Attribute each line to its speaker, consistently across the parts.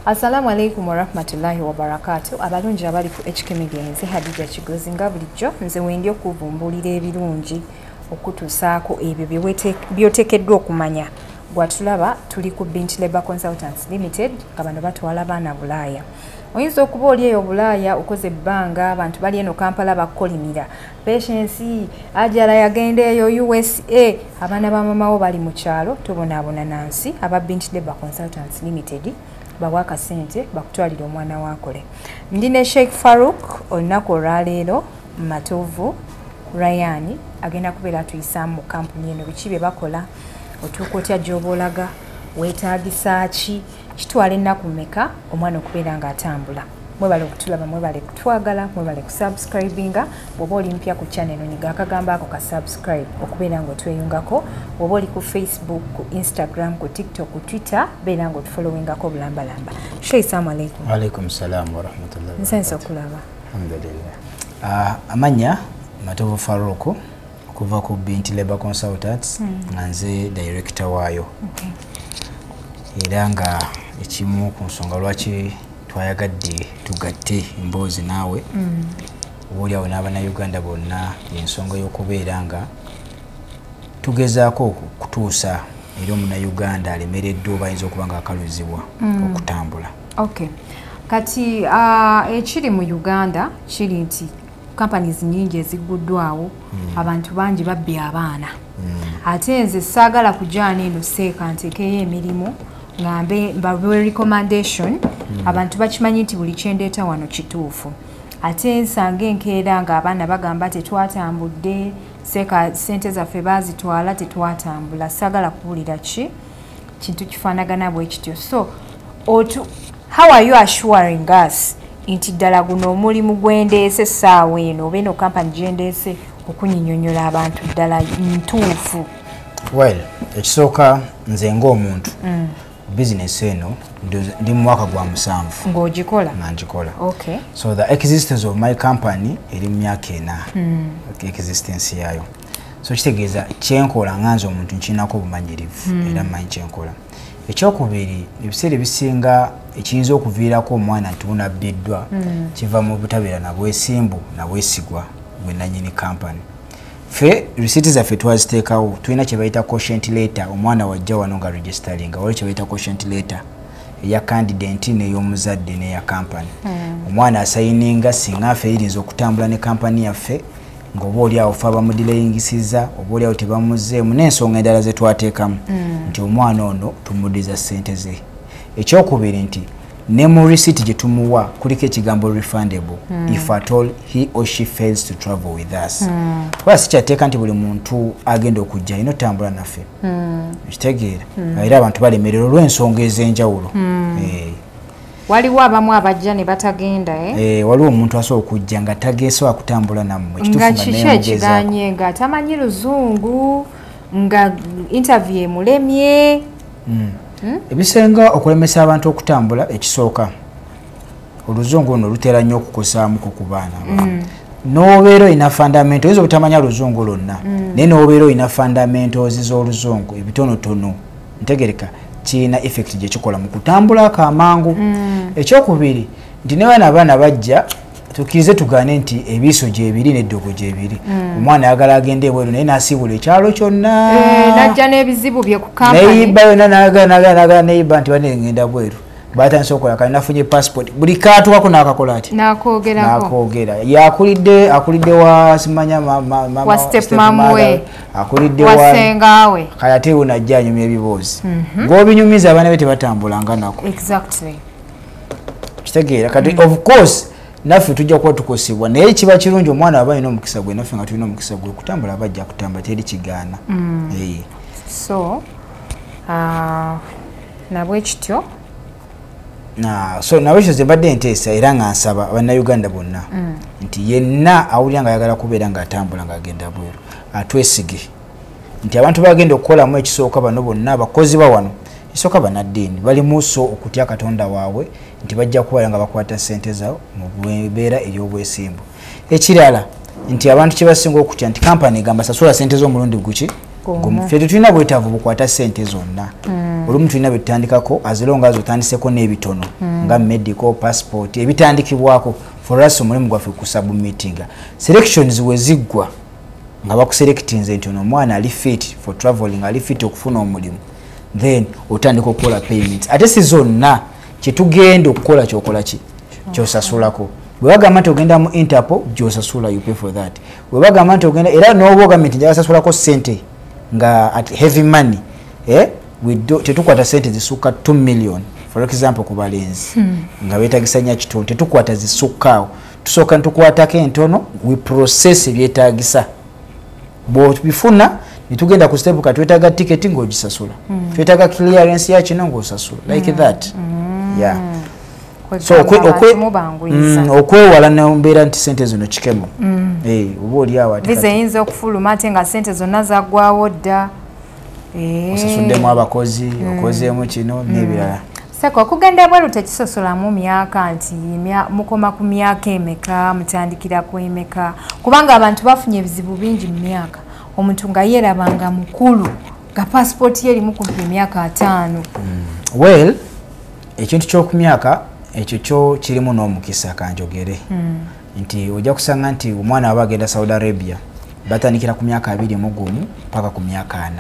Speaker 1: Assalamu alaikum warahmatullahi wabarakatuh. Abalungi abali ku HK Media, nze Hadija Kigozi nga bulijjo nze wendi okuvumbulira ebirungi okutuusaako ebyo byoteekeddwa okumanya. Gwatulaba tuli ku Binti Labour Consultants Limited nga bano batwala baana Bulaaya. Oyinza okuba oli eyo Bulaaya okoze ebbanga, abantu bali eno Kampala bakukolimira. Patience, Ajala yagenda eyo USA, abaana ba mama wo bali mu kyalo, tobonaabona nansi. Aba Binti Labour Consultants Limited bawa akasente bakutwalira omwana waakole. Ndi ne Sheikh Farouk olunaku olwaleero Matovu Ryan agenda kubeera atuyisaamu mu kampuni eno, biki bye bakola, otuuka otya gy'oba olaga, weetaagisa ki, kitwala ennaku mmeka omwana okubeera ng'atambula. Mwebale okutulaba, mwebale kutwagala, mwebale kusubscribinga. Bw'oba oli mpya ku channel eno, nyiga akagambo ako ka subscribe okubeera ng'otweyungako. Bw'oba oli ku Facebook, ku Instagram, ku TikTok, ku Twitter, beera ng'otufollowingako bulambalamba. Sheikh, assalamu alaikum.
Speaker 2: Alaikum salam warahmatullahi.
Speaker 1: Nsanyuse okulaba.
Speaker 2: Alhamdulillah. Amanya Matovu Farouk okuva ku Binti Labour Consultants, nga nze director waayo. Era nga ekimu ku nsonga lwaki twayagadde tugatte emboozi naawe, oba oliawo n'abannayuganda bonna, ensonga y'okubeera nga tugezaako okutuusa eri omunnayuganda alemereddwa oba ayinza okuba nga akaluzibwa okutambula.
Speaker 1: Okay. Kati ekiri mu Uganda kiri nti companies nyingi ezigguddwawo, abantu bangi babbye abaana. Ate nze saagala kujaana eno seeka nteekeyo emirimu ngambe mbawe recommendation. Abantu bakimanyi nti buli kyendeeta wano kituufu. Ate nsanga enkeera ng'abaana bagamba tetwatambudde, seeka ssente zaffe baazitwala, tetwatambula. Saagala kuwulira ki kintu kifaanagana bwe kityo. So otu how are you assuring us nti ddala guno omulimu gwendeese essaawa eno oba eno kampani gyendeese okunyinyonnyola abantu ddala ntuufu?
Speaker 2: Well, ekisooka nze ng'omuntu, bizinesi eno ndi mu mwaka gwa 7
Speaker 1: ng'ogikola.
Speaker 2: Nga ngikola. So the existence of my company eri mu myaka 4, existence yaayo. So kitegeeza kyenkola nga nze omuntu nkirinako obumanyirivu, era mmanyi kyenkola. Ekyokubiri, ebiseera ebisinga ekiyinza okuviirako omwana nti bunabbiddwa kiva mu butabeera na bwesimbu na bwesigwa gwe nannyini kampani. Ffe risiiti zaffe twaziteekawo, tulina kye bayita quotient letter. Omwana wajja wano nga registeringa, waliwo kye bayita quotient letter eya candidate n'ey'omuzadde n'eya kampani. Omwana asayininga singa ffe eyinza okutambula ne kampani yaffe ng'oba oli awo fe abamudilayingisiza, oba oli awo tebamuzzeemu n'ensonga endala ze twateekamu nti omwana ono tumuddiza ssente ze. Ekyokubiri nti ne mu receipt gye tumuwa kuliko ekigambo refundable if at all he or she fails to travel with us. Kuba si kyateeka nti buli muntu agenda okujja alina otambula naffe. Ekitegeera era abantu balemererwa olw'ensonga ez'enjawulo.
Speaker 1: Waliwo abamu abajja ne batagenda, eh?
Speaker 2: Waliwo omuntu asobola okujja nga tageesobola kutambula nammwe.
Speaker 1: Nga kiki ekiganye? Nga tamanyi luzungu, nga interview emulemye?
Speaker 2: Ebisinga okulemesa abantu okutambula, ekisooka oluzungu luno lutera nnyo okukosaamuko ku baana. N'obeera olina fundamental, oyinza obutamanya luzungu lwonna, naye n'obeera olina fundamentals z'oluzungu ebitonotono ntegereka, kirina effect gye kikola mu kutambulako amangu. Ekyokubiri nti ne baana abaana bajja, tukkirize tugaane nti ebiiso gyebiri n'eddogo gyebiri. Omwana ayagala agende ebweru naye n'asiibula ekyalo kyonna.
Speaker 1: Najja n'ebizibu bye ku kampani.
Speaker 2: Neyibba yonna nagala neyibba nti bane ngenda bweru, batandise okukola kale nafunye passport, buli kaatuwako n'akakola ati
Speaker 1: n'akoogerako.
Speaker 2: N'akoogera yakulidde, akulidde wa simanya
Speaker 1: wa step mum we.
Speaker 2: Akulidde
Speaker 1: wa
Speaker 2: wa
Speaker 1: sengaawe.
Speaker 2: Kale ate we najja anyumya ebiboozi ng'obinyumiza abaana be tebatambulanga nako. Kitegeera kati of course naffe tujja kuba tukosebwa, naye kiba kirungi omwana aba alina omukisa gwe, naffe nga tulina omukisa gwe kutambula, aba ajja kutambula, teri kigaana.
Speaker 1: So nabwe kityo.
Speaker 2: So nabwekyo ze mbadde nteesa era nga nsaba bannayuganda bonna nti yenna awulira nga ayagala kubeera ng'atambula ng'agenda bweru atwesige nti abantu bagenda okukolamu, ekisooka bano bonna abakozi ba wano, ekisooka bannaddiini, balimu so okutya Katonda waabwe nti bajja kubeera nga bakwata ssente zaabwe mu mbeera ey'obwesimbu. Ekirala nti abantu kye basinga okutya nti kampani egamba sasula ssente z'omulundi guki. Ffe tetulina bwetaavu bukwata sente zonna. Olumu tulina betutandikako, as long as otandiseko n'ebitono nga medical, passport, ebitandikibwako. For us omulimu gwaffe kusubmittinga. Selections we ziggwa nga bakuselectinze nti ono omwana ali fit for traveling, ali fit okufuna omulimu, then otandika okukola payments. Ate si zonna kyetugenda okukola kyokola ki kyosasulako. Bwe bagamba nti ogenda mu Interpol, gyosasula, you pay for that. Bwe bagamba nti ogenda era n'oba ogambye nti njagala sasulako ssente nga at heavy money, tetukwata sente zisukka 2 million for example ku balenzi nga beetagisa nya kitundu, tetukwata zisukkaawo. Tusooka ntukwatako entono, we process ebyetaagisa. Bw'obifuna netugenda ku step, ka twetaaga ticket ng'ogisasula, twetaaga clearance ya kino ng'osasula, like that. Yeah. So okwewala nembeera nti sente zino kikemo, oba oli awo ate
Speaker 1: visa eyinza okufuluma ate nga sente zonna zaggwawo dda.
Speaker 2: Osasuddemu abakozi, okozeemu kino n'ebirala.
Speaker 1: Seko, okugenda ebweru tekisosolamu myaka nti mukoma ku myaka emeka, mutandikira ku emeka? Kubanga abantu bafunye ebizibu bingi mu myaka, omuntu nga yeerabanga mukulu nga pasipooti ye erimu kumpi emyaka 50.
Speaker 2: Well, ekintu ky'okumyaka ekyo kyo kirimu n'omukisa, kanjogere nti ojja kusanga nti omwana aba agenda Saudi Arabia batandikira ku myaka 21 paka ku myaka 40.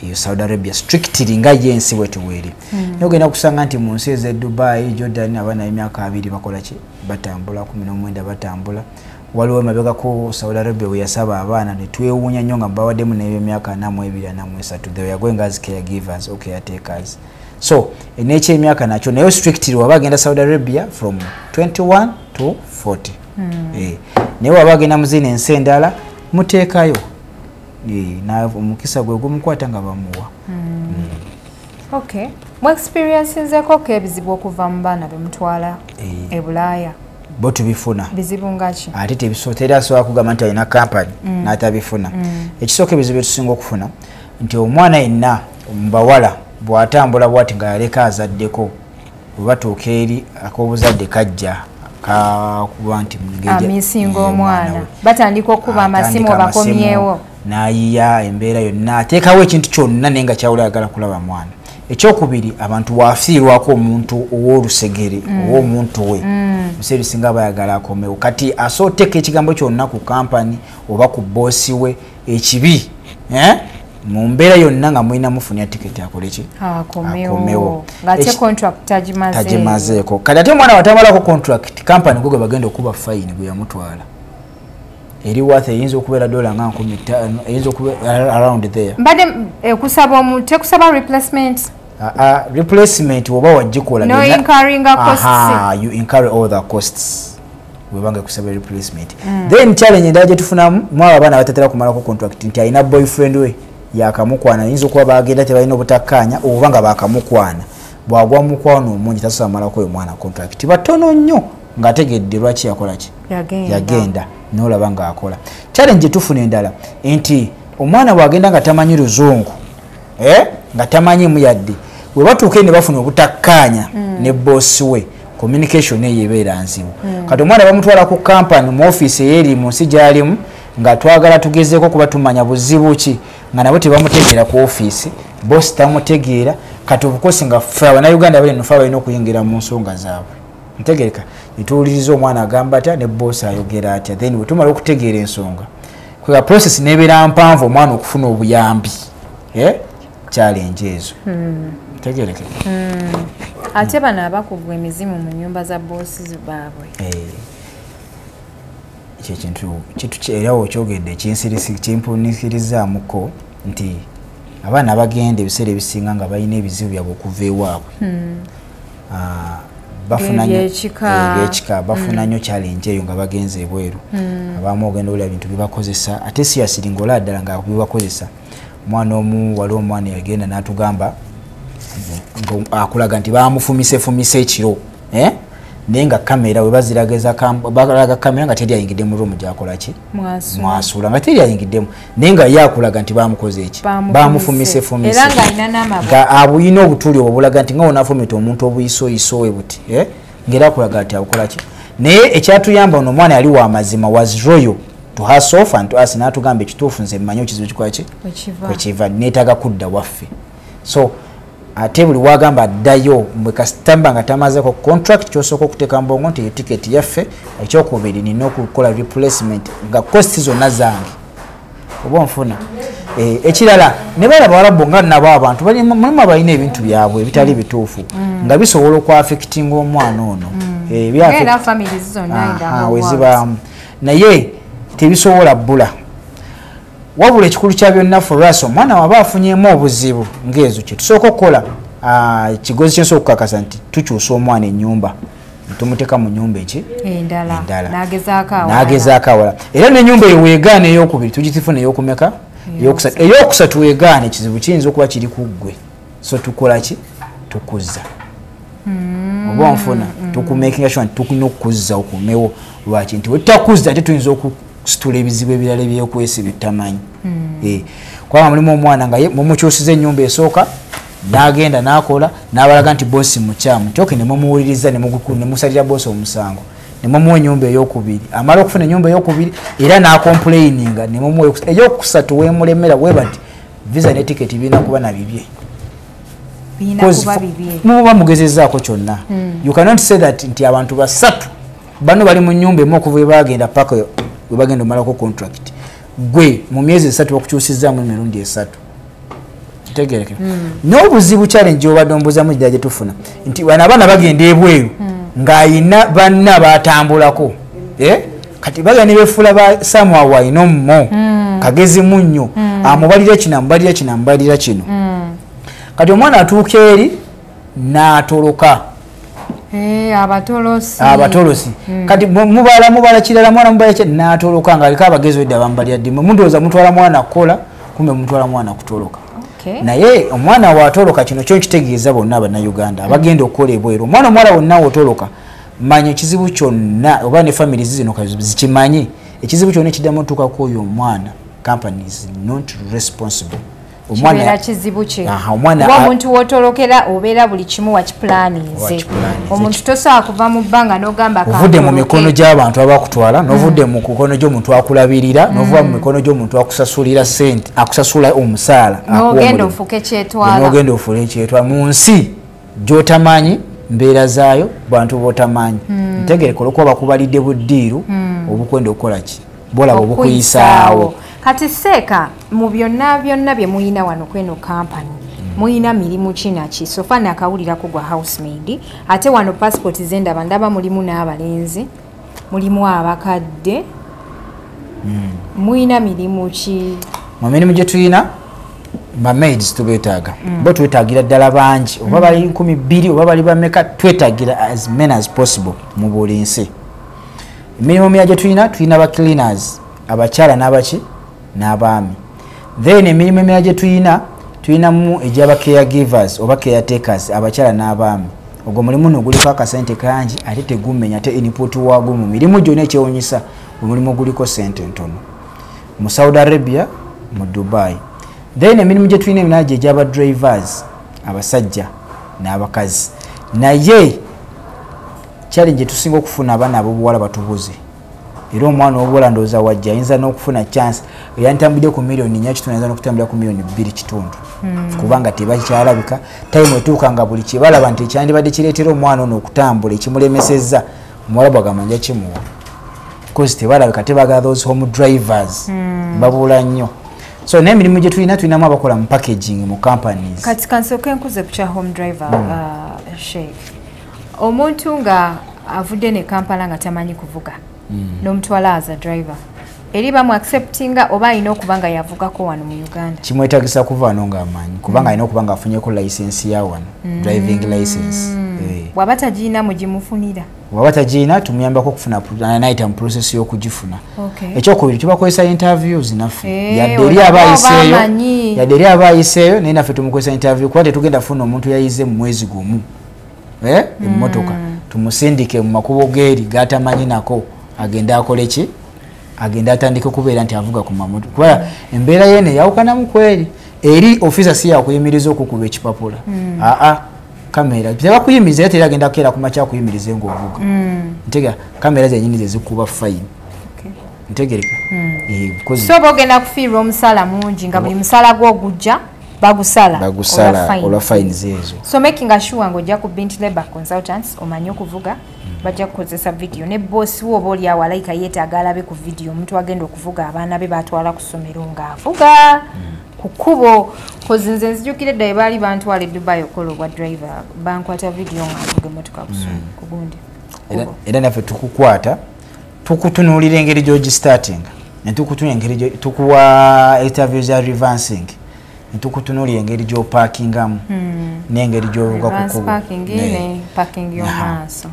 Speaker 2: Eyo Saudi Arabia strictly nga ye ensi bwetu bweri. Naye ogenda kusanga nti mu nsi ez'e Dubai, Jordan, abaana b'emyaka 20 bakola ki? Batambula, 19 batambula. Waliwo emabegako Saudi Arabia we yasaba abaana ne twewuunya nnyo nga babawaddemu n'eb'emyaka 42, 43. They were going as caregivers or caretakers. So n'ekyemyaka nakyo, naye strictly waba agenda Saudi Arabia from 21 to 40. Naye waba agenda mu zino ensi endala muteekayo, omukisa gwe gumukwata nga bamuwa.
Speaker 1: Okay, mu experience nzeko ebizibu okuva mu baana bemutwala e Bulaaya?
Speaker 2: Bo tubifuna.
Speaker 1: Bizibu ngaki?
Speaker 2: Ate teri asobola kugamba nti alina kampani n'atabifuna. Ekisooka, ebizibu byetusinga okufuna nti omwana yenna mubawala bw'atambula bwati nga yaleka azaddeko, bwe batuuka eri ak'obuzadde kajja kakuba nti
Speaker 1: amisinga omwana, batandika okuba amasimu bakomyewo,
Speaker 2: n'ayiya embeera yonna, ateekawo ekintu kyonna naye nga kyawula ayagala kulaba mwana. Ekyokubiri, abantu wafiirwako omuntu ow'olusegere, ow'omuntu we, biseera ebisinga bayagala akomewo. Kati asobola oteeka ekigambo kyonna ku kampani oba ku boosi we ekibi, mu mbeera yonna nga mulina mufunya tiketi akole ki?
Speaker 1: Akomewo ng'ate contract
Speaker 2: tagimazeeko. Kati ate omwana watamalako contract, kampani gwe bagenda okuba fine gwe yamutwala eri worth eyinza okubeera dola nga 5,000, eyinza okubeera around there.
Speaker 1: Mbadde kusaba tekusaba replacement?
Speaker 2: Replacement oba wagikola
Speaker 1: no incurring costs.
Speaker 2: You incur all the costs webanga kusaba replacement. Then challenge endala gye tufunamu mwabo abaana batatera kumalako contract nti alina boyfriend we yakamukwana, ayinza okuba bagenda tebalina obutakkaanya oba nga bakamukwana, bwagwa mukwano omungi tasobola malako oyo mwana contract. Batono nnyo ng'ategedde lwaki yakola ki, yagenda, n'olaba ng'akola. Challenge tufuna endala nti omwana bw'agenda nga tamanyi luzungu, nga tamanyimu yadde, bwe batuuka ne bafuna obutakkaanya ne boosi we, communication eyo ebeera nzibu. Kati omwana bamutwala ku kampani mu ofiisi eyeri mu nsi gy'alimu nga twagala tugezeeko kuba tumanya buzibu ki, nga nabo tebamutegeera ku ofiisi, boosi tamutegeera. Kati obukosi nga ffe Abannayuganda bali eno ffe balina okuyingira mu nsonga zaabwe, ntegereka netuwuliriza omwana agamba atya ne boosi ayogera atya, then bwe tumala okutegeera ensonga kwega process nebeera mpanvu omwana okufuna obuyambi. Challenge ezo ntegereke.
Speaker 1: Ate bano abakubwa emizimu mu nyumba za boosi baabwe?
Speaker 2: Ekyo ekintu era okyogedde kimpunikirizamuko nti abaana bagenda ebiseera ebisinga nga balina ebizibu byabwe okuva ewaabwe, bafuna ebyekika, bafuna nnyo challenge eyo nga bagenze ebweru. Abamu ogenda olaba bintu bibakozesa, ate seriously ng'olaba ddala nga bibakozesa. Omwana omu, waliwo omwana yagenda n'atugamba akulaga nti bamufumisefumise ekiro, naye nga kamera we bazirageza balaga kamera nga teri ayingidde mu room gyakola ki, mwasula, nga teri ayingiddemu, naye nga ye akulaga nti bamukoze eki, bamufumisefumise, nga abuyina obutuli obulaga nti nga onaafumita omuntu obuyisoyiso we buti, ng'era akulaga nti abukola ki. Naye ekyatuyamba ono omwana yali wa mazima, was royal. to herself and to us, n'atugamba ekituufu, nze mmanyi ekizibu kikola ki kwekiva, neetaaga kudda waffe. So ate buli wagamba addayo, mwe kasitamba nga tamazeeko contract, kyosooka okuteeka mu bwongo nti eyo tiketi yaffe. Ekyokubiri, nina okukola replacement nga cost zonna zange, oba onfuna. Ekirala, ne bala abawarabu nga nabo abantu mulimu abalina ebintu byabwe ebitali bituufu nga bisobola okwaffectinga omwana ono.
Speaker 1: Era families zonna in the whole world.
Speaker 2: Wezibaamu, naye tebisobola bbula. Wabula ekikulu kya byonna for us, omwana waba afunyemu obuzibu ng'ezo, kye tusooka okukola, kigozi kyensobola okukakasa nti tukyusa omwana ennyumba, tumuteeka mu nnyumba eki
Speaker 1: endala,
Speaker 2: endala.
Speaker 1: N'agezaako awalala.
Speaker 2: N'agezaako awalala. Era n'ennyumba eyo weegaana eyokubiri, tugifuna eyokumeka? Eyokusatu. Eyokusatu weegaana, ekizibu kiyinza okuba kiri ku ggwe. So tukola ki? Tukuzza. Oba onfuna, tukumakinga sure nti tulina okukuzza okumewo. Lwaki? Nti wetutakuzza ate tuyinza okusitula ebizibu ebirala ebyekwesi byetamanyi. Kubanga mulimu omwana nga ye mumukyusiza ennyumba esooka, n'agenda n'akola, n'abalaga nti bosi mukyamu, nti okay, ne mumuwuliriza, ne musalira bosi omusango, ne mumuwa ennyumba eyokubiri. Amala okufuna ennyumba eyokubiri era n'acomplaininga, ne mumuwa eyokusatu. Weemulemera weba nti visa ne tiketi birina kuba na bibye.
Speaker 1: Birina
Speaker 2: Because
Speaker 1: kuba bibye.
Speaker 2: Muba mugezezaako kyonna. You cannot say that nti abantu basatu bano bali mu nnyumba emu okuva we bagenda paka we bagenda omalako contract, gwe mu myezi 3 bakukyusizaamu emirundi 3. Tegereke. N'obuzibu, challenge obadde ombuuzamu ddala gye tufuna nti bano abaana bagenda ebweru ng'ayina banna batambulako. Kati bagenda ne beefuula ba somehow ayina ommo kagezi munnyo, amubalira kino, amubalira kino, amubalira kino. Kati omwana atuuka eri n'atoloka.
Speaker 1: Abatolosi.
Speaker 2: Abatolosi. Kati mubala mubala kirala, mwana mubala kirala, n'atoloka ng'aliko abagezi wedda bambalira ddimu. Mundowooza mutwala mwana kukola, kumbe mutwala mwana kutoloka. Naye omwana waatoloka, kino kyo nkitegeeza bonna Abannayuganda abagenda okukola ebweru, omwana omuwala wonna wotoloka, manya ekizibu kyonna, oba ne families zino zikimanyi, ekizibu kyonna ekiddamu otuukako oyo omwana, company is not responsible. Omwana
Speaker 1: Kibeera kizibu kye.
Speaker 2: Aha, omwana
Speaker 1: Oba omuntu wotolokera obeera buli kimu wakiplaninze.
Speaker 2: Wakiplaninze.
Speaker 1: Omuntu tosobola kuva mu bbanga n'ogamba
Speaker 2: ovudde mu
Speaker 1: kantoloke.
Speaker 2: mikono gy'abantu abakutwala, n'ovudde mu mikono gy'omuntu akulabirira, n'ova mu mikono gy'omuntu akusasulira sente, akusasula omusaala, akuwa
Speaker 1: N'ogenda
Speaker 2: omulimu.
Speaker 1: ofuuke kyetwala.
Speaker 2: N'ogenda ofuule kyetwala mu nsi gy'otamanyi mbeera zaayo, bantu b'otamanyi. Ntegereka olwokuba bakubalidde buddiiru obukwenda okukola ki, bolaba obukuyisaawo.
Speaker 1: Kati seeka, mu byonna byonna bye muyina wano kweno kampani, muyina mirimu ki naki? So far nakawulirako gwa housemaid, ate wano passport zendaba ndaba mulimu n'abalenzi, mulimu abakadde. Muyina mirimu ki?
Speaker 2: Mu mirimu gye tulina, bamaids tubeetaaga. Bo twetaagira ddala bangi, oba bali 2000 oba bali bameka, twetaagira as many as possible mu buli nsi. Emirimu emirala gye tulina, tulina ba cleaners abakyala n'abaki n'abaami. Then emirimu emirala gye tulina, tulinamu egy'aba caregivers oba caretakers abakyala n'abaami. Ogwo mulimu nno guliko akasente kangi ate tegumenya, ate input waagwo mu mirimu gyonna ekyewunyisa, omulimu guliko sente ntono mu Saudi Arabia, mu Dubai. Then emirimu gye tulina emirala gye egy'aba drivers abasajja n'abakazi. Naye challenge tusinga okufuna, abaana ab'obuwala batubuze. Era omwana ow'obuwala ndowooza wajja ayinza n'okufuna chance eyantambudde ku miliyoni 4.5, ayinza n'okutambulira ku miliyoni 2.5, kubanga tebakyalabika. Time etuuka nga buli kyebalaba nti ekyandibadde kireetera omwana ono okutambula ekimulemesezza, omuwala bwagamba nja kimuwa, because tebalabika, tebagala those home drivers, babula nnyo. So n'emirimu gye tulina, tulinamu abakola mu packaging mu companies.
Speaker 1: Kati kansooke nkuze ku kya home driver. Sheikh, omuntu nga avudde ne Kampala nga tamanyi kuvuga, n'omutwala as a driver, eri bamu acceptinga oba alina okuba nga yavugako wano mu Uganda?
Speaker 2: Kimwetagisa kuva wano ng'amanyi, kubanga alina okuba ng'afunyeko license ya wano, driving license.
Speaker 1: Bw'aba tagiina mugimufunira?
Speaker 2: Bw'aba tagiina, tumuyambako okufuna, nayita mu process y'okugifuna. Ekyokubiri, tubakozesa interviews naffe. Yadde eri
Speaker 1: olaba
Speaker 2: aba
Speaker 1: oba
Speaker 2: ayiseeyo,
Speaker 1: amanyi.
Speaker 2: Yadde eri aba ayiseeyo, naye naffe tumukozesa interview, kuba tetugenda kufuna omuntu yayize mu mwezi gumu emmotoka, tumusindike mu makubo geeri gatamanyi nako, agende akole ki, agende atandike okubeera nti avuga ku mamoto, kuba embeera yene eyawukanamu kweri. Eri ofisa si yakuyimiriza okukuba ekipapula, aa kamera tebakuyimiriza, era teri agenda kukeera ku makya akuyimirize ng'ovuga. Ntega kamera zenyini zezikuba fine. Ntegereka.
Speaker 1: So bogenda kufiirwa omusala mungi nga buli musala gw'ogujja bagusala
Speaker 2: olwa fines ezo.
Speaker 1: So making sure ng'ojja ku Bint Labor Consultants omanye okuvuga, bajja kukozesa video ne boss wo oba oli awo alayika yeetaaga alabe ku video omuntu agenda okuvuga abaana be batwala ku ssomero ng'avuga ku kkubo. Kozi nze nzijukira edda baali bantwala e Dubai okukola obwa driver, bankwata video nga nvuga emmotoka ku gundi.
Speaker 2: Era naffe tukukwata tukutunuulira engeri gy'ogistartinga, ne tukutunuulira engeri tukuwa interview za reversing, ne tukutunuulira engeri gy'oparkingamu n'engeri gy'ovuga ku kkubo.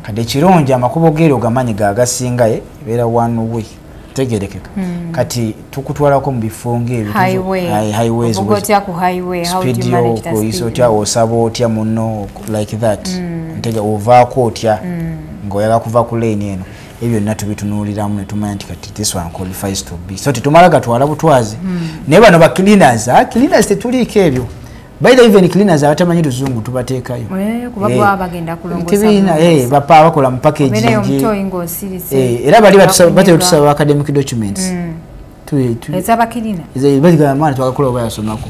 Speaker 2: Kati ekirungi amakubo geero ogamanyi gaagasinga ebeera one way, tegerekeka. Kati tukutwalako mu bifo ng'ebyo, highways, speed yo, otya osaba otya muno like that, ntege ovaako otya ng'oyagala kuva ku lane eno. Ebyo byonna tubitunuuliramu ne tumanya nti kati this one qualifies to be. So tetumala gatwala butwazi. Naye bano ba cleaners, cleaners tetuliiko ebyo. By the even cleaners abatamanyi luzungu tubateekayo.
Speaker 1: Kuba bo bagenda kulongoosa.
Speaker 2: Bapa bakola mu packaging. Era bali batera tusaba academic documents.
Speaker 1: Ezaba cleaner.
Speaker 2: Bazigamba mwana twakakola oba yasomako.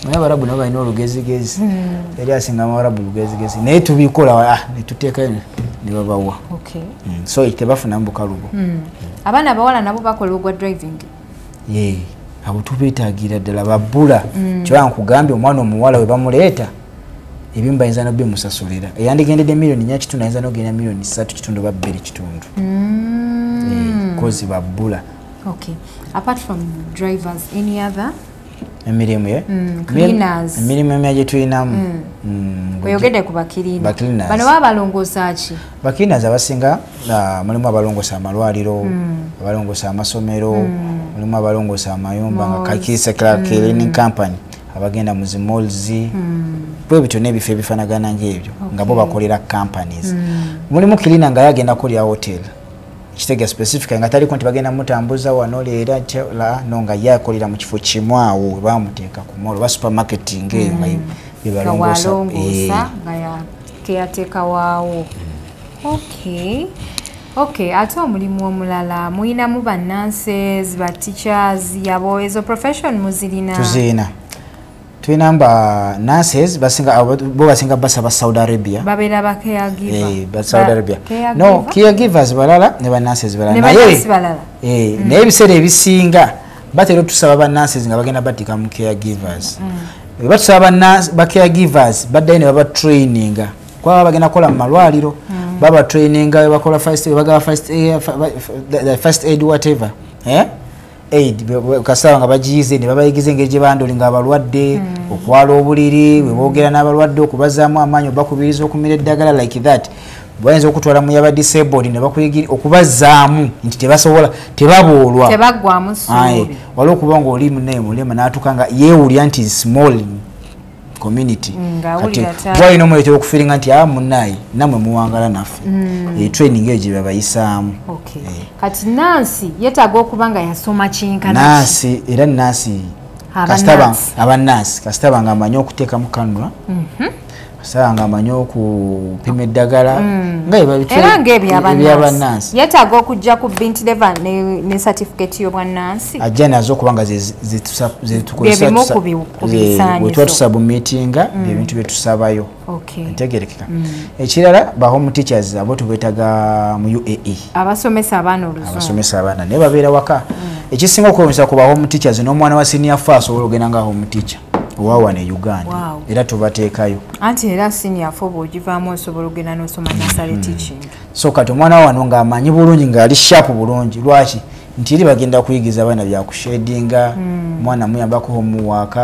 Speaker 2: Naye Abarabu nabo balina olugezigezi. Eri asinga Abarabu lugezigezi. Naye tubikola ne tuteekayo ne babawa. So tebafunamu bukalubo.
Speaker 1: Abaana abawala nabo bakola ogwa driving.
Speaker 2: Abo tubeetaagira ddala babbula. Kyokka nkugambye omwana omuwala we bamuleeta ebimu bayinza n'obimusasulira. Eyandigendedde 4.5 million ayinza n'ogenda 3.5 million oba 2.5 million. Kozi babbula.
Speaker 1: Okay. Apart from drivers, any other?
Speaker 2: Emirimu
Speaker 1: cleaners.
Speaker 2: Emirimu emya gye tulinamu.
Speaker 1: Oyogedde ku bakirina. Bano baba balongoosa ki?
Speaker 2: Bakirinazi abasinga mulimu abalongoosa amalwaliro, abalongoosa amasomero, mulimu abalongoosa amayumba nga kakisa cleaning company, abagenda mu zi malls, bwe bityo n'ebifo ebifaanagana ng'ebyo nga bo bakolera companies. Mulimu cleaner nga yagenda kukolera hotel. Kitega specific nga taliko nti bagenda mutambuza wano leera no nga yakolera mu kifo kimu awo bamuteeka ku mall oba supermarket ng'eyo nga
Speaker 1: bibalongoosa nga ya caretaker waawo. Okay, ate omulimu omulala muyinamu ba nurses, ba teachers, yabo ezo profession muzirina?
Speaker 2: Tuzirina. Tulina ba nurses basinga bo basinga basaba Saudi Arabia.
Speaker 1: Babeera ba caregiver.
Speaker 2: Ba Saudi Arabia. No, caregivers balala ne ba nurses balala. Naye naye ebiseera ebisinga batera otusaba ba nurses nga bagenda batika mu caregivers. Batusaba ba caregivers baddayo ne baba traininga. Kwa bagenda kola mu malwaliro, baba traininga bakola first bagaba first aid whatever. Aid kasaba nga bagiyize ne babayigize engeri gye bandolinga abalwadde, okwala obuliri, bwe boogera n'abalwadde, okubazaamu amaanyi, obakubiriza okumira eddagala like that. Bayinza okutwala mu yaba disabled ne bakuyigira okubazaamu nti tebasobola, tebaboolwa,
Speaker 1: tebaggwamu ssuubi.
Speaker 2: Waliwo okuba ng'oli munnaye mulema n'atuuka nga yeewulira nti small community. Kati walina omuleetera okufiiringa nti munnaye nammwe muwangala naffe. Training eyo gye babayisaamu.
Speaker 1: Kati nansi yeetaaga okuba nga yasoma kinkana.
Speaker 2: Nansi era nansi abannansi kasitaba nga amanyi okuteekamu kanula, kasitaba nga amanyi okupima eddagala
Speaker 1: era ng'ebyabannansi. Yeetaaga okujja ku Bint Lever ne certificate y'obwannansi.
Speaker 2: Ajja nazo okuba nga zetukozesa tusubmitinga ebintu bye tusabayo. Ntegerekeka. Ekirala ba home teachers abo tubeetaaga mu UAE.
Speaker 1: Abasomesa abaana oluzungu.
Speaker 2: Abasomesa abaana naye babeera waka. Ekisinga okwewuunyisa ku ba home teachers n'omwana wa senior four asobola ogenda nga home teacher owa wano e Uganda. Era tubateekayo.
Speaker 1: Anti era senior four bw'ogivaamu osobola ogenda n'osoma nursery teaching.
Speaker 2: So kati omwana wano ng'amanyi bulungi ng'ali sharp bulungi. Lwaki? Nti eri bagenda kuyigiza abaana bya kushedinga, omwana muyambako homework,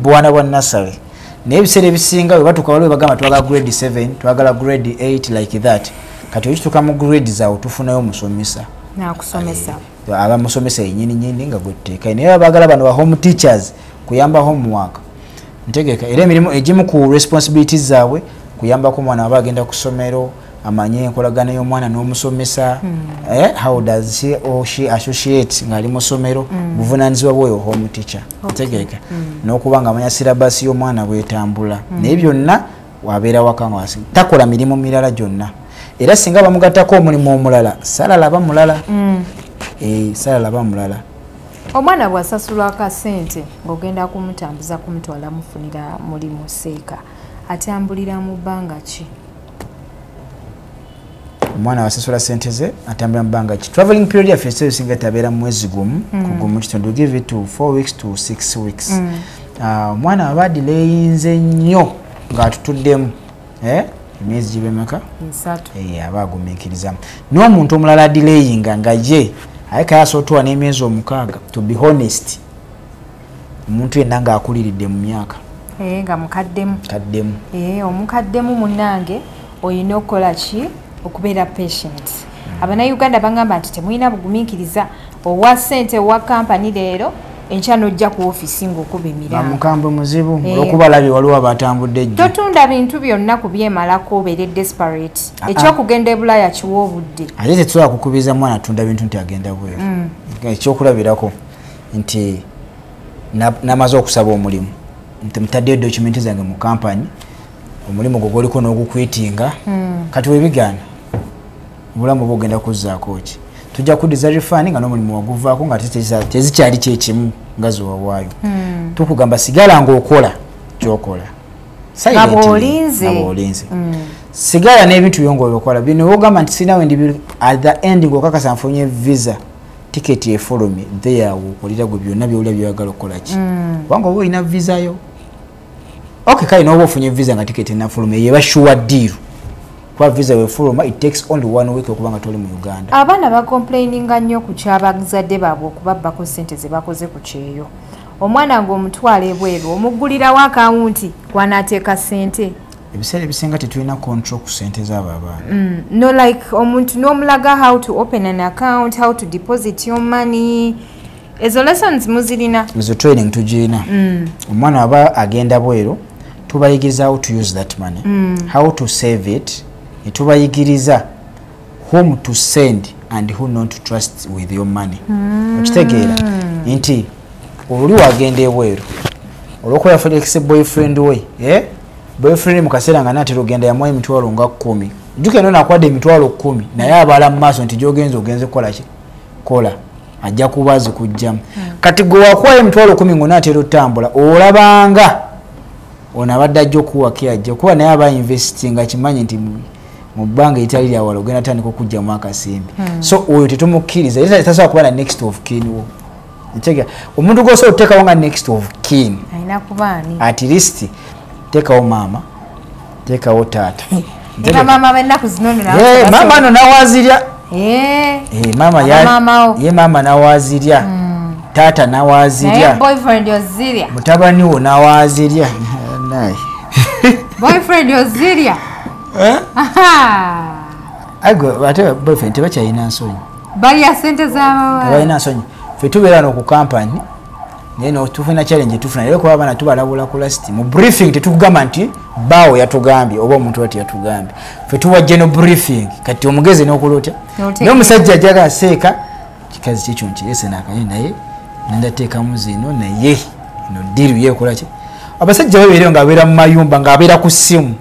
Speaker 2: bwana bwa nursery. Naye ebiseera ebisinga bwe batuuka waliwo bagamba twagala grade 7, twagala grade 8 like that. Kati okituuka mu grade awo tufunayo omusomesa.
Speaker 1: N'akusomesa.
Speaker 2: Abamusomesa yennyini nnyini nga gwe tuteekayo. Naye baagala bano ba home teachers kuyamba homework. Ntegeka era emirimu egimu ku responsibilities zaabwe kuyambako omwana aba agenda ku ssomero, amanye enkolagana y'omwana n'omusomesa, how does he or she associate ng'ali mu ssomero, buvunaanyizibwa bw'oyo home teacher. Ntegeka n'okuba ng'amanya syllabus y'omwana bw'etambula. Naye byonna wabeera waka nga takola mirimu mirala gyonna. Era singa bamugattako omulimu omulala, salala aba mulala. Saalaba mulala.
Speaker 1: Omwana bw'asasulwa akasente ng'ogenda kumutambuza kumutwala mufunira mulimu seeka, atambulira mu bbanga ki?
Speaker 2: Omwana wasasula sente ze atambulira mu bbanga ki? Traveling period yaffe ebiseera ebisinga tabeera mu mwezi gumu kugumu kitundu, give it to 4 weeks to 6 weeks. Omwana aba delayinze nnyo ng'atutuddemu emyezi gibe emeka?
Speaker 1: 3.
Speaker 2: Aba agumiikiriza. N'omuntu omulala delayinga nga ye aye kayasobola otuwa n'emyezi 6, to be honest, omuntu yenna ng'akuliridde mu myaka.
Speaker 1: Nga mukaddemu.
Speaker 2: Kaddemu.
Speaker 1: Omukaddemu munnange olina okukola ki? Okubeera patient. Abannayuganda bagamba nti temulina bugumiikiriza, owa ssente owa kampani leero enkya n'ojja ku ofiisi ng'okuba emiranga.
Speaker 2: Mukambwe muzibu olw'okuba alabye waliwo abatambudde ejjo.
Speaker 1: Totunda bintu byonna kubyemalako obeere desperate. Ekyokugenda e Bulaaya kiwa obudde.
Speaker 2: Ate tetusobola kukubiriza mwana atunda bintu nti agenda bweru. Ekyokulabirako nti namaze okusaba omulimu nti mutaddeyo document zange mu kampani, omulimu gwo gwoliko n'ogukwitinga, kati webigaana obulamu oba ogenda kuzzaako ki? Tujja kuddiza refund nga n'omulimu waguvaako nga tezikyali kyekimu nga zewawaayo. Tukugamba sigala ng'okola ky'okola.
Speaker 1: Nga bw'olinze.
Speaker 2: Sigala n'ebintu byo ng'obikola. Bino w'ogamba nti sirina we ndi, at the end ng'okakasa nfunye visa, tiketi efulumye, there w'okolera gwe byonna by'olya by'oyagala okukola ki. Kubanga oba olina visa yo. Okay, kale n'oba ofunye visa nga tiketi ennafulumye, eyo eba sure deal. Kuba visa wefuluma, it takes only 1 week okuba nga toli mu Uganda.
Speaker 1: Abaana bakomplaininga nnyo ku ky'abazadde baabwe okubabbako ssente ze bakoze ku kyeyo. Omwana ng'omutwala ebweru omuggulirawo akawunti kw'anaateeka ssente.
Speaker 2: Ebiseera ebisinga tetulina control ku ssente z'abo abaana.
Speaker 1: No, like omuntu n'omulaga how to open an account, how to deposit your money. Ezo lessons muzirina?
Speaker 2: Ezo training tugirina. Omwana aba agenda bweru tubayigiriza how to use that money, how to save it, tubayigiriza whom to send and who not to trust with your money. Okitegeera nti oluli wagenda ebweru olwokuba yafuna ex boyfriend we, boyfriend mu kaseera nga naatera ogenda yamuwa emitwalo nga 10. Jjukira nno nakwadde emitwalo 10 naye abala mu maaso nti gy'ogenze ogenze kukola ki? Kola. Ajja kuba azikugyamu. Kati gwe wakuwayo emitwalo 10 ng'onaatera otambula olabanga ono abadde ajja okuwako ajja kuba naye aba investinga kimanyi nti mu bbanga eritali lya wala ogenda tandika okuggyamu akasimbi. So oyo tetumukkiriza, era tasobola kuba na next of kin wo. Ntegeera omuntu gw'osobola okuteekawo nga next of kin
Speaker 1: alina kuba ani?
Speaker 2: At least teekawo maama, teekawo taata.
Speaker 1: Nga maama b'ennaku zino nno nabo
Speaker 2: Maama no nawaazirya. Ye maama nawaazirya. Taata nawaazirya.
Speaker 1: Naye boyfriend ozirya.
Speaker 2: Mutabani wo nawaazirya. Naye.
Speaker 1: Boyfriend ozirya.
Speaker 2: Agwe ate boyfriend tebakyalina nsonyi.
Speaker 1: Balya ssente z'abawala.
Speaker 2: Tebalina nsonyi. Ffe tubeera no ku kampani naye no tufuna challenge tufuna leero kuba abaana tubalabula ku last mu briefing tetukugamba nti baawo yatugambye oba omuntu ati yatugambye. Ffe tuwa general briefing kati omugezi n'okola otya? Naye omusajja ajjaga aseeka kikazi kikyo nkirese n'akaye naye nendateekamu zino naye eno deal yeekola ki? Abasajja babeereyo ng'abeera mu mayumba ng'abeera ku ssimu.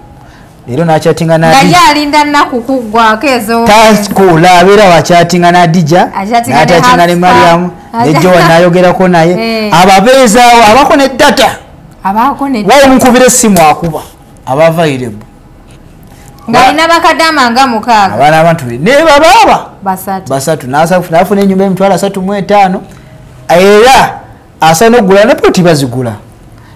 Speaker 2: Leero n'akyatinga
Speaker 1: Naye alinda nnaku kuggwako ezo.
Speaker 2: Takola abeera wakyatinga n'Adija, n'akyatinga ne Mariam, ne Joa n'ayogerako naye. Ababeezaawo abaako ne data.
Speaker 1: Abaako ne data.
Speaker 2: Waawo mukubira essimu akuba aba available.
Speaker 1: Ng'alina bakadama nga 6.
Speaker 2: Abaana abantu be ne babaaba
Speaker 1: basatu.
Speaker 2: N'afuna ennyumba emitwalo 35 era asaana okugula ne ploti bazigula.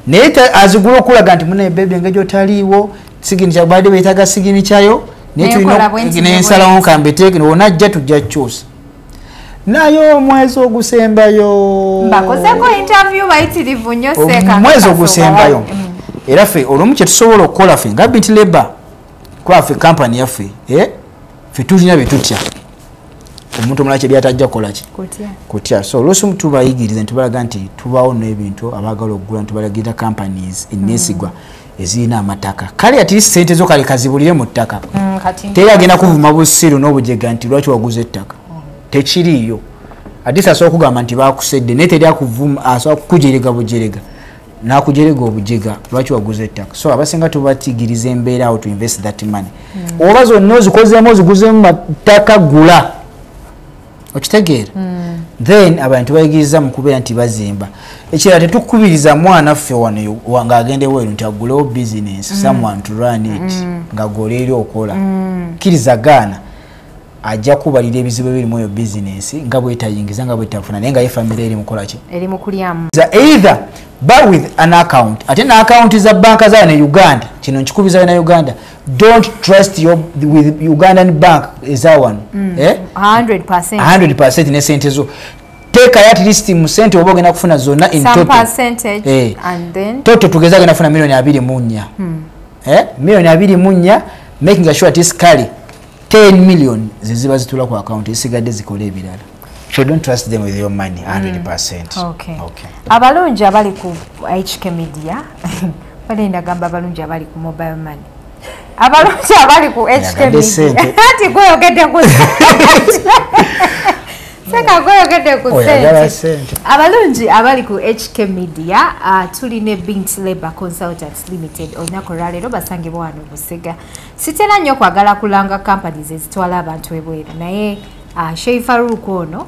Speaker 2: Naye azigula okulaga nti munne baby engeri otaliiwo signature badde beetaaga signature yo naye tulina n'ensalawo kambeteeke wonajja tujja kukyusa. Naye omwezi ogusembayo
Speaker 1: mbakozeeko interview bayitirivu nnyo seeka.
Speaker 2: Omwezi ogusembayo era ffe olumu kye tusobola okukola ffe nga Binti Labour kuba ffe kampani yaffe ffe tulina bye tutya omuntu omulala kye byatajja kukola ki? Kutya. So oluusi tubayigiriza ntubalaga nti tubaawo n'ebintu abaagala okugula ntubalagirira companies enneesigwa ezirina amataka. Kale ati ssente zo kale kazibulire mu ttaka. Teri agenda kuvuma busiru n'obujega nti lwaki waguze ettaka. Tekiriiyo. Ate asobola okugamba nti baakusedde naye teri akuvuma asobola kukujerega bujerega n'akujerega obujega lwaki waguze ettaka. So abasinga tubatigiriza embeera awo to invest that money. Oba zonna ozikozeemu oziguzeemu mattaka gula. Okitegeera? Then abantu bayigiriza mu kubeera nti bazimba. Ekirala, tetukubiriza mwana ffe wano ng'agenda ebweru nti agulewo business, someone to run it, nga gw'oli okola. Kkiriza gaana, ajja kubalira ebizibu ebiri mu eyo business, nga bwetayingiza, nga bwetafuna, naye nga ye famire eri mukola ki?
Speaker 1: Eri mu kulyamu.
Speaker 2: Either buy with an account, ate na account za banka za ne Uganda. Kino nkikubiza na Uganda, don't trust your with Ugandan bank eza wano.
Speaker 1: 100%.
Speaker 2: 100% ne sente zo. Take at least mu sente oba ogenda kufuna zonna in
Speaker 1: some
Speaker 2: total
Speaker 1: percentage, and then
Speaker 2: total tugeza agenda kufuna milioni 24. Milioni 24, making sure at least kale 10 million ziziba zitula ku account, esigadde zikole ebirala. So don't trust them with your money 100%.
Speaker 1: Okay.
Speaker 2: Okay.
Speaker 1: Abalungi abali ku HK Media, balenda gamba abalungi abali ku mobile money, abalungi abali ku HK
Speaker 2: Yagadde
Speaker 1: Media.
Speaker 2: Ssente.
Speaker 1: Ati gweyogedde ku seka, gweyogedde ku
Speaker 2: Oyagala
Speaker 1: ssente.
Speaker 2: ssente.
Speaker 1: Abalungi abali ku HK Media, tulina Bint Labor Consultants Limited. Olunaku olwaleero basangibwa wano Busega. Sitera nnyo kwagala kulanga companies ezitwala abantu ebweru, naye Sheikh Farouk ono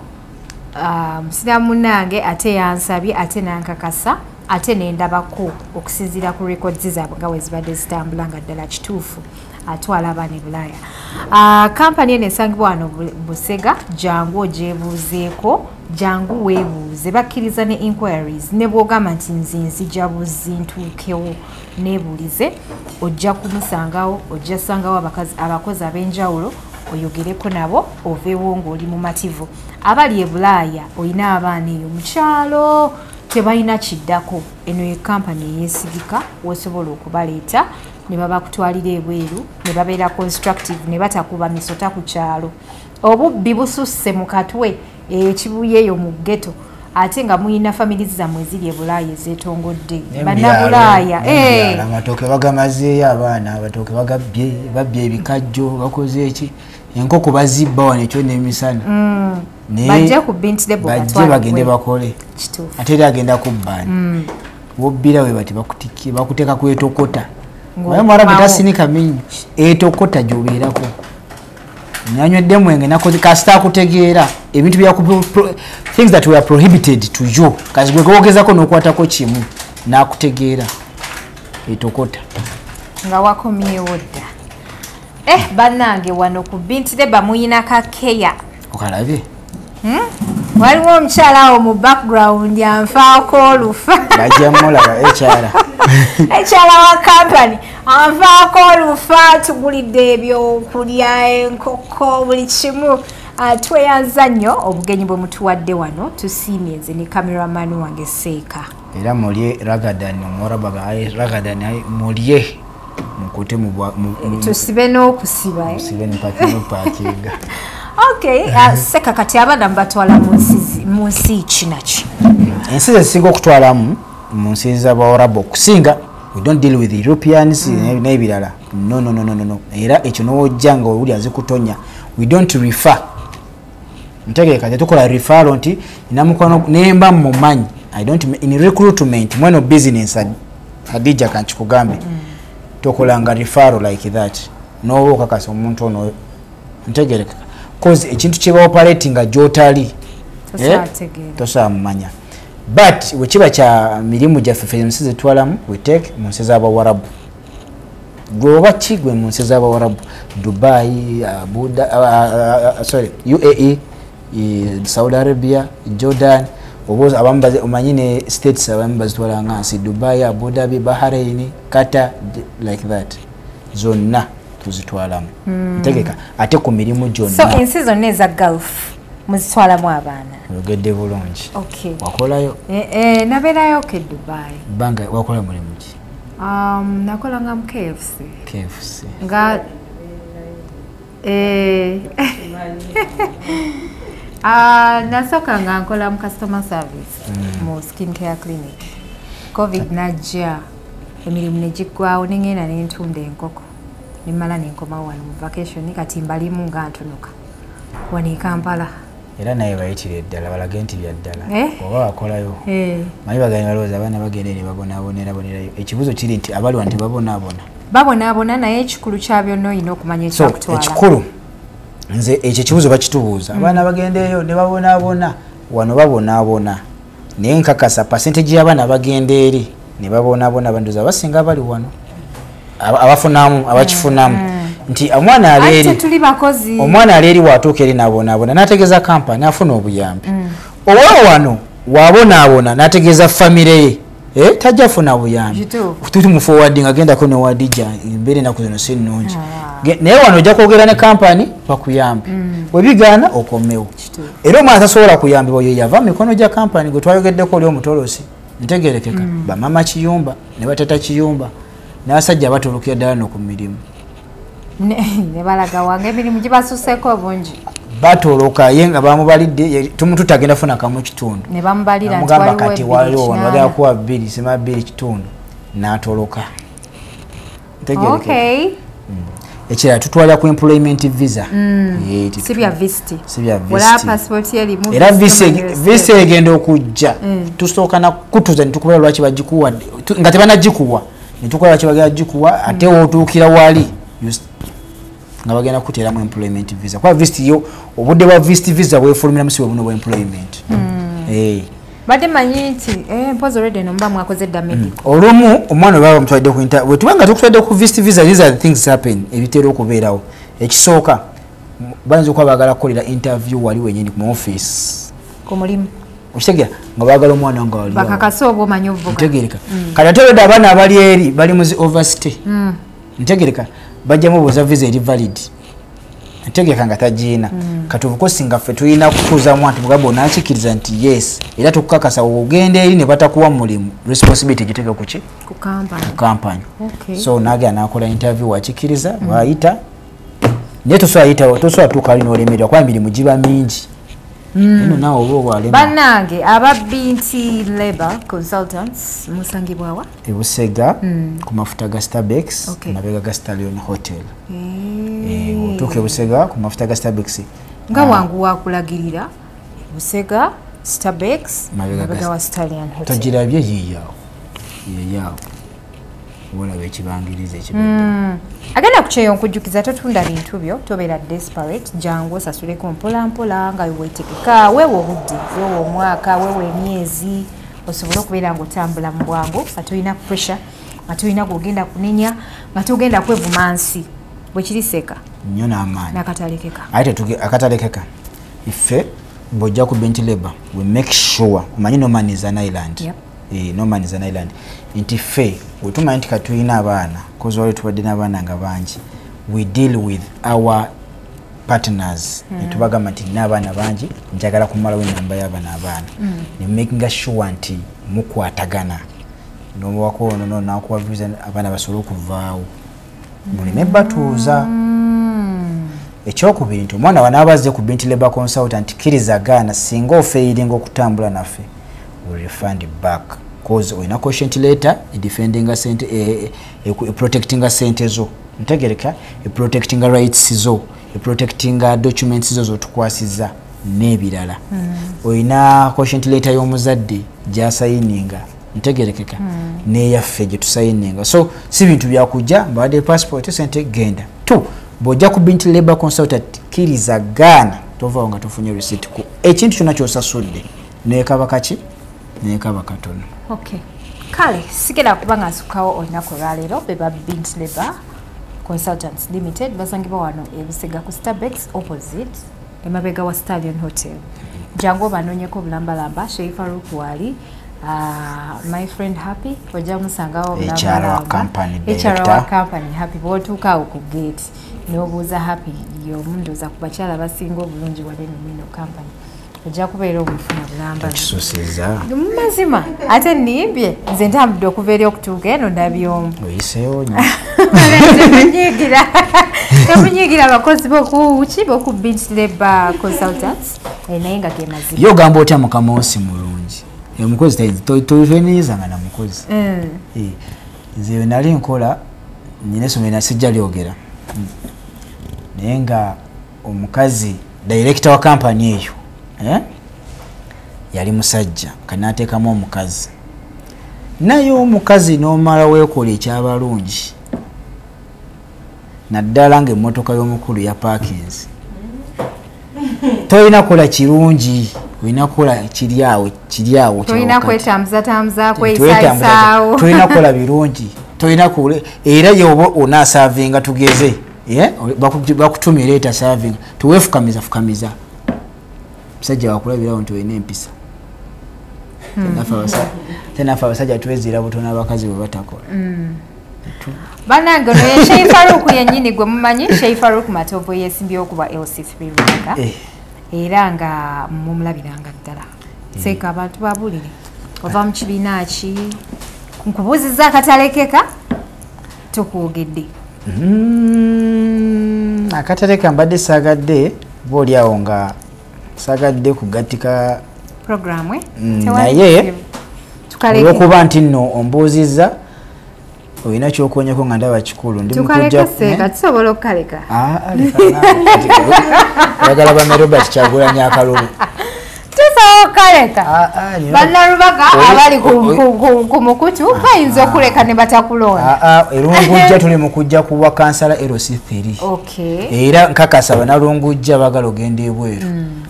Speaker 1: musiraamu munnange, ate yansabye, ate nankakasa, ate nendabako okusinziira ku records zaabwe nga bwe zibadde zitambula, nga ddala kituufu atwala abaana e Bulaaya. Kampani eno esangibwa wano Busega. Jangu ogyebuuzeeko, jangu weebuuze, bakkiriza ne inquiries, ne bw'ogamba nti nze nzija buzi ntuukewo neebuulize, ojja kumusangawo, ojja sangawo abakozi ab'enjawulo, oyogereko nabo, oveewo ng'oli mumativu. Abali e Bulaaya, olina abaana eyo mu kyalo tebalina kiddako, eno ye kampani eyeesigika wosobola okubaleeta ne babakutwalira ebweru, ne babeera constructive, ne batakuba misota ku kyalo. Obubbi bususse mu Katwe, ekibuye eyo mu ghetto, ate nga muyina family zammwe eziri e Bulaaya ezeetongodde, bannabulaaya.
Speaker 2: Amatooke bagamazeeyo, abaana abatooke bagabbye, babbye ebikajjo, bakoze eki, enkoko bazibba wano ekyo n'emisana.
Speaker 1: Bajje ku Bint Labor.
Speaker 2: Bajje bagende bakole.
Speaker 1: Kituufu.
Speaker 2: Ate era agenda kubbaani wobbira we bati bakutikke, bakuteeka ku etokota. Naye muwarabu tasinika mingi, etokota gy'obeerako nanywedde mwenge nakoze, kasita akutegeera ebintu bya things that were prohibited to you, kasi gwe gwogezako n'okwatako kimu n'akutegeera, etokota.
Speaker 1: Nga wakomyewo dda. Bannange, wano ku Bint Labor muyina kakeya.
Speaker 2: Okalabye.
Speaker 1: Waliwo omukyala awo mu background anfaako olufa.
Speaker 2: Bajja mulaba ekyala.
Speaker 1: Ekyala wa company anfaako olufa, tugulidde ebyokulya, enkoko, buli kimu. Tweyanza nnyo obugenyi bwe mutuwadde wano, tusiimye nze ne cameraman wange Seeka.
Speaker 2: Era mulye ragadan, omuwarabu ragadan, mulye mukute
Speaker 1: tusibe n'okusiba.
Speaker 2: Musibe nepakinga.
Speaker 1: Okay, Seka, kati abaana mbatwala mu nsi ki naki?
Speaker 2: Ensi ezisinga okutwalamu mu nsi z'abawarabu okusinga. We don't deal with Europeans n'ebirala. No, no, no, no, no, no. Era ekyo n'owojja nga owuli azikutonya, we don't refer. Ntegeeka, tetukola referral nti namukwano nemba mumanyi. I don't in recruitment mweno business. Hadija, kankikugambe, tokolanga referral like that n'oba okakasa omuntu ono. Ntegereka, cause ekintu kyeba operating nga gyotali tosobola mumanya. But wekiba kya mirimu gyaffe ffe ensi zetwalamu, we take mu nsi z'abawarabu. Gwe oba ki gwe mu nsi z'abawarabu, Dubai, Abuda, sorry, UAE, Saudi Arabia, Jordan, oba abamu omanyi ne states abamu bazitwala nga nsi, Dubai, Abu Dhabi, Bahrain, Qatar, like that, zonna tuzitwalamu. Ntegeka, ate ku mirimu gyonna.
Speaker 1: So ensi zonna eza Gulf muzitwalamu abaana?
Speaker 2: Oyogedde bulungi.
Speaker 1: Okay.
Speaker 2: Wakolayo?
Speaker 1: Nabeerayo ke Dubai.
Speaker 2: Bbanga wakola mulimu ki?
Speaker 1: Nakolanga mu KFC.
Speaker 2: KFC.
Speaker 1: Nga nasooka nga nkola mu customer service mu skin care clinic. COVID najja, emirimu ne giggwawo, ne ngenda ne ntunda enkoko, ne mmala ne nkomawo wano mu vacation. Kati mbalimu nga ntunuka wano e Kampala.
Speaker 2: Era naye bayitire eddala, balage nti bya ddala. Oba wakolayo.
Speaker 1: Eh.
Speaker 2: Manyi bagenda balowooza abaana bagenda eri babonaabonera bonerayo. Ekibuuzo kiri nti abali wano tebabonaabona?
Speaker 1: Babonaabona, naye ekikulu kya byonna olina okumanya
Speaker 2: So
Speaker 1: ekyakutwala.
Speaker 2: ekikulu, nze ekyo ekibuuzo bakitubuuza, abaana bagenda eyo ne babonaabona. Wano babonaabona, naye nkakasa percentage y'abaana bagenda eri ne babonaabona, bandoza abasinga bali wano abafunamu, abakifunamu nti omwana aleeri, omwana aleeri watuuka eri n'abonaabona n'ategeeza kampani, afuna obuyambi. Owa wano wabonaabona n'ategeeza famire ye, tajja funa buyambi. Tumuforwarding agendako ne Wadija, embeera ennaku zino si nnungi. Naye wano ojja kwogera ne kampani bakuyambe, webigaana okomewo. Era omwana tasobola kuyambibwa ye yava mikono gya kampani gwe twayogeddeko oli omutolosi. Ntegerekeka, bamama kiyumba ne batata kiyumba n'abasajja batolokera ddala no ku mirimu
Speaker 1: ne balaga wange emirimu gibasuseeko obungi,
Speaker 2: batoloka ye nga bamubalidde tumututa agenda funa kamu kitundu
Speaker 1: ne bamubalira
Speaker 2: nti waliwo kati waliwo wano bagenda kuwa 2 sema 2 kitundu n'atoloka. Ntegerekeka.
Speaker 1: Okay.
Speaker 2: Ekirala tutwala ku employment visa.
Speaker 1: Si bya visit.
Speaker 2: Si bya visit.
Speaker 1: Wala passport yali mu
Speaker 2: era visa egenda okujja. Tusooka na kutuza ne tukubala lwaki bagikuwa nga tebanagikuwa. Ne tukola lwaki bagenda gikuwa ate wotuukira wali nga bagenda kuteera mu employment visa. Kwa visit yo obudde bwa visit visa bwefulumira musibe buno bwa employment.
Speaker 1: Badde manyi nti mpozi already no mba mwakoze dda medical.
Speaker 2: Olumu omwana baba mutwadde ku inter bwe tubanga tukutwadde ku visit visa, these are the things happen ebitera okubeerawo. Ekisooka bayinza okuba baagala kukolera interview wali wennyini ku office
Speaker 1: ku mulimu.
Speaker 2: Okitegeera nga baagala omwana nga wali
Speaker 1: bakakasa oba omanyi ovuga.
Speaker 2: Ntegereka. Kati ate olwedde abaana abali eri bali mu zi overstay. Ntegereka bajja mubuuza visa eri valid. Ntegereka nga tagiina. Kati obukosi nga ffe tulina kutuuzamu nti mugamba onaakikiriza nti yes, era tukukakasa ogenda eri ne batakuwa mulimu, responsibility giteeke ku ki?
Speaker 1: Ku kampani.
Speaker 2: Ku kampani.
Speaker 1: Okay.
Speaker 2: So n'agenda n'akola interview wakikiriza, waayita. Naye tosobola yitawo, tosobola tuuka ali n'olemererwa kuba emirimu giba mingi. Eno naawe oba obwalema.
Speaker 1: Bannange aba Binti Labour Consultants musangibwa wa?
Speaker 2: E Busega ku mafuta ga Starbucks, mabega ga Stallion Hotel. Otuuka e Busega ku mafuta ga Starbucks.
Speaker 1: Nga wangu wakulagirira Busega Starbucks mabega wa Stallion Hotel.
Speaker 2: Togirabye yiiyo. Yiiyo. Olaba ekibangiriza ekibedde.
Speaker 1: Agenda kukyeyo nkujjukiza totunda bintu byo, tobeera desperate, jangu osasuleko mpola mpola nga weetegeka, weewe obudde, weewe omwaka, weewe emyezi, osobole okubeera ng'otambula mu bwangu, nga tolina pressure, nga tolina gw'ogenda kunenya, nga togenda kwevuma nsi. Bwe kiri seeka.
Speaker 2: Nnyo n'amaanyi.
Speaker 1: N'akatalekeka.
Speaker 2: Ate akatalekeka. Ffe bw'ojja ku Binti Labour, we make sure, omanyi no man is an island.
Speaker 1: Yep.
Speaker 2: No man is an island. Nti ffe bwe tumanya nti kati tulina abaana, kozi waliwo tubadde n'abaana nga bangi, we deal with our partners. Ne tubagamba nti nina abaana bangi, njagala kumalawo ennamba y'abaana abaana. Ne making sure nti mukwatagana. N'omuwako ono n'akuwa visa abaana basobole okuvaawo. Muleme batuuza. Ekyokubiri nti omwana wanaaba azze ku Binti Labour Consultant, kkiriza gaana singa ofeiringa okutambula naffe, we refund back. Cause olina quotient letter defendinga sente, protectinga sente zo. Ntegereka, protectinga rights zo, protectinga documents zo zotukwasizza n'ebirala. Olina quotient letter y'omuzadde gy'asayininga, ntegerekeka, n'eyaffe gye tusayininga. So si bintu bya kujja mbadde passport sente genda. 2, bw'ojja ku Binti Labour Consultant, kkiriza gaana tovaawo nga tofunye receipt ku ekintu kyonna ky'osasudde, neekaba kaki? Neekaba katono.
Speaker 1: Okay. Kale sigenda kuba nga nsukkawo olunaku olwaleero. Be ba Binti Labour Consultants Limited, basangibwa wano e Busega ku Starbucks opposite emabega wa Stallion Hotel. Jangu obanoonyeko obulambalamba, Sheikh Farouk wali, my friend Happy, ojja musangawo
Speaker 2: HR wa company
Speaker 1: HR wa
Speaker 2: director.
Speaker 1: Company Happy, bw'otuuka awo ku gate n'obuuza Happy, y'omu ndowooza ku bakyala abasinga obulungi wali eno mu eno company, ojja kubeera omufuna bulamba.
Speaker 2: Okisusiza.
Speaker 1: Mazima ate nnimbye nze ntambudde okuva eri okutuuka eno ndabyomu.
Speaker 2: Oyiseewo nnyo.
Speaker 1: Temunyiigira, temunyiigira abakozi bokuki boku Binti Labour Consultants, naye nga ge mazima.
Speaker 2: Ye ogamba otya mukama wo si mulungi? Omukozi tonenyezanga na mukozi. Nze nali nkola nina essomero, sijja lyogera, naye nga omukazi director wa kampani eyo, yali musajja, kanateekamu omukazi, naye omukazi n'omala weekola ekyabalungi, naddala ng'emmotoka y'omukulu ya parkins, tolina kola kirungi. Olina kukola kiri awo, kiri awo.
Speaker 1: Tolina kwetambuzatambuza, kweyisaayisaawo.
Speaker 2: Tolina kukola birungi, tolina kule. Era yoba onaasavinga, tugeze bakutumye leeta savinga, teweefukamiza fukamiza. Musajja wakulabirawo nti olina empisa. Tenaffe abasajja twezira butono abakazi bwe batakola.
Speaker 1: Bannange, ono ye Sheikh Farouk yennyini gwe mumanyi, Sheikh Farouk Matovu, yesimbyewo kuba LC3 Rubaga, era nga mumulabiranga ddala. Seeka, abantu babulire ova mu kibiina ki? Nkubuuzizza akatalekeka, tukwogedde.
Speaker 2: Akataleka mbadde saagadde, oba oli awo nga saagadde kugattika
Speaker 1: programu.
Speaker 2: Naye olwokuba nti nno ombuuzizza, olina kyokonyeko nga ndaba kikulu. Ndi
Speaker 1: tukaleke seeka, tusobola okukaleka.
Speaker 2: Oyagala bame Robert Kyagulanyi akalulu?
Speaker 1: Tusobola okukaleka. Bannalubaga abali ku mukutu bayinza okuleka ne batakulonda.
Speaker 2: Erungujja tuli mu kujja kuwa kansala LC3, era nkakasa banalungujja bagala ogenda ebweru,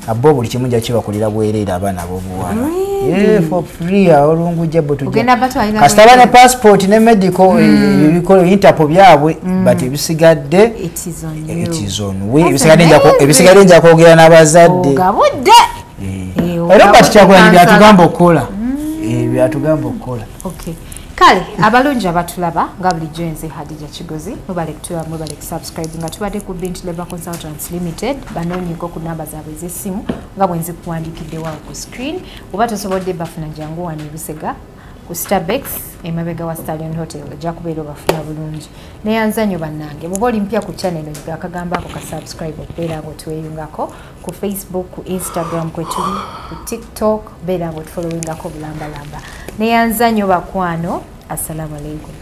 Speaker 2: abo buli kimu nja kibakolera bwereere. Abaana ab'obuwala for free, olungujja bo kasita ne passport ne medical, ebikolo Interpol byabwe, but ebisigadde it is on we. Ebisigadde nja kwogera n'abazadde.
Speaker 1: Ogabudde.
Speaker 2: Robert Kyagulanyi byatugamba okukola, byatugamba okukola.
Speaker 1: Kale abalungi abatulaba, nga bulijjo nze Hadija Kigozi. Mwebale kutulaba, mwebale kusubscribe. Nga tubadde ku Bint Labor Consultants Limited. Banoonyeko ku namba zaabwe ez'essimu nga bwe nzikuwandiikiddewo ku screen. Oba tosobodde bafuna, jangu wano ebusega ku Starbex, emabega wa Stallion Hotel, ojja kubeera obafuna bulungi. Neyanza nnyo bannange. Bw'oba oli mpya ku channel, onyiga akagambo ako ka subscribe okubeera nga otweyungako ku Facebook, ku Instagram kwetuli, ku TikTok, beera nga otufollowingako bulambalamba. Neyanza nnyo bakwano, assalamu alaikum.